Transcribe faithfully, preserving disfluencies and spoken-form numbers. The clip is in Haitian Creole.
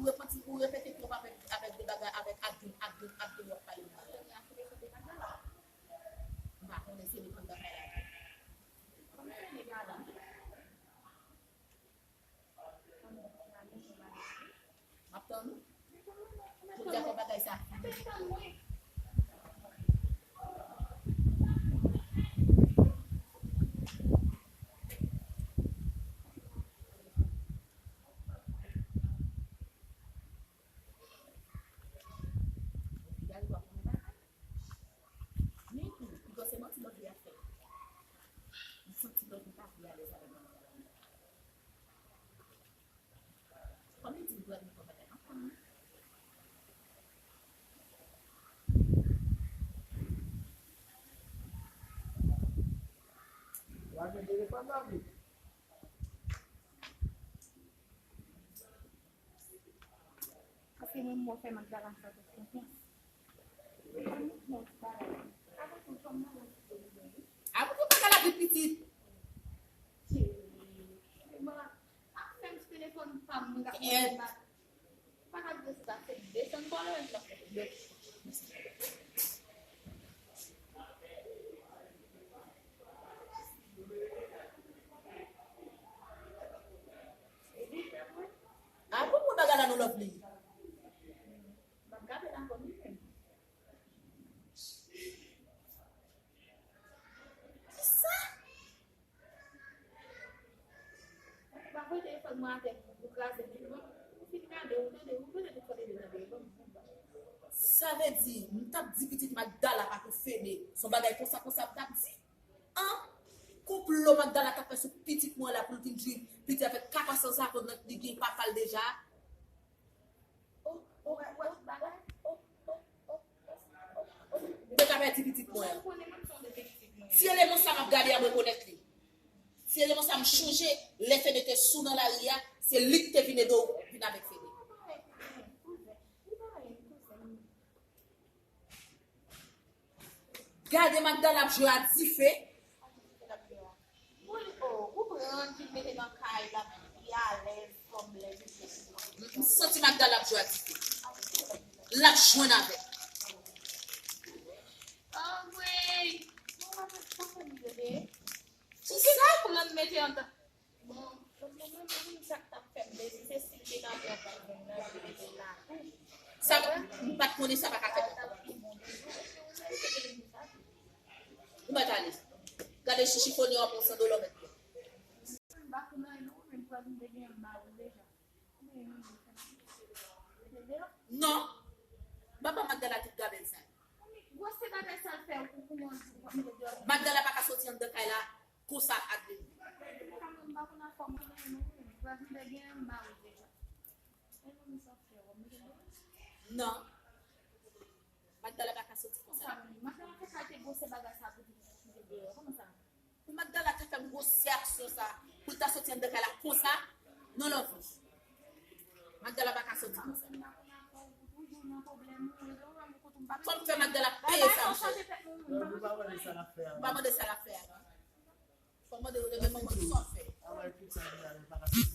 Ou repranti, ou repete twòp avèk, avèk de bagay, avèk ak de, ak de, ak de w ap pale. M pa konnen se li konn bagay la. M ap tann ou. Jodi a fò bagay sa fini. Men tou, piga se manti Lovely ap fè. M santi Lovely pa vle alèz avèk manman Lovely. Kòm li di l pral li pran bagay ansanm. Wa gen telefòn Lovely. Paske mwen, mwen fè Magdala fè tout konfyans. Mwen pa met mwen bagay. Avan tou, fò m nan yon ti de li. Avan tou, bagay la vin pitit. Cheri, mwen ap fè m sou telefòn pa m, mwen ap mwen bat. Pa ka vle se ta se desann followers la. A bon, mwen bagay la nou Lovely. M ap gade la kòm li menm. Kisa? Ou pa voye telefòn mwen atè pou, pou kraze li, non? Ou fin gade, ou tande, ou tande tout sa te vin nan telefòn. Sa vle di, m t ap di pitit Magdala pa pou Fede. Se yon bagay konsa, konsa m t ap di. An? Konplo Magdala t ap fè sou pitit mwen la pou l vin jwenn pitit avèk kaka sanzavant nan li gen papa l deja. Ou te ka pèdi pitit mwen an. Ti eleman sa m ap gade a, m rekonèt li. Ti eleman sa m chonje, lè Fede te sou nan lari a, se li ki te vin ede w vin avèk Fede. Gade Magdala ap jwe a dife. Ou, ou pran ki mete nan kay la, li alèz kòm lè li te. M santi Magdala ap jwe a dife. L ap jwenn avè. Anmwey! Mwen pa fè, pa fè m rele. Kisa? Pran mete anndan. Bon, mwen menm, mwen menm, sa k t ap fè m plezi, se si l te nan pran pran nan, li te la tou. Sa, m pa t konnen sa pa ka fèt ankò. Ou mèt ale. Gade si chifonye w ap pran san dola mèt pran. M pa konnen non, men m kwè m te gen mari deja. Non. Papa Magdala tout gabèl sa. Gwosè gabèl sa l fè ou pou mwen di w ap mete deyò. Magdala pa ka soti anndan kay la konsa ak de. Papa mwen m pa konn afè w mwen non. Gwosè m te gen mari deja. E mwen sa fè w ap mete deyò. Non. Magdala pa ka soti konsa. Sa, Magdala fè kalite gwosè bagay sa pou di mete deyò. Kòman sa? Pou Magdala te fè gwosè aksyon sa, pou l ta soti anndan kay la konsa, non Lovely. Magdala pa ka soti konsa. Fò m fè Magdala peye sa, m cheri. M pa mande sa l ap fè a, non. Fò m mande w demen manman l sa w fè.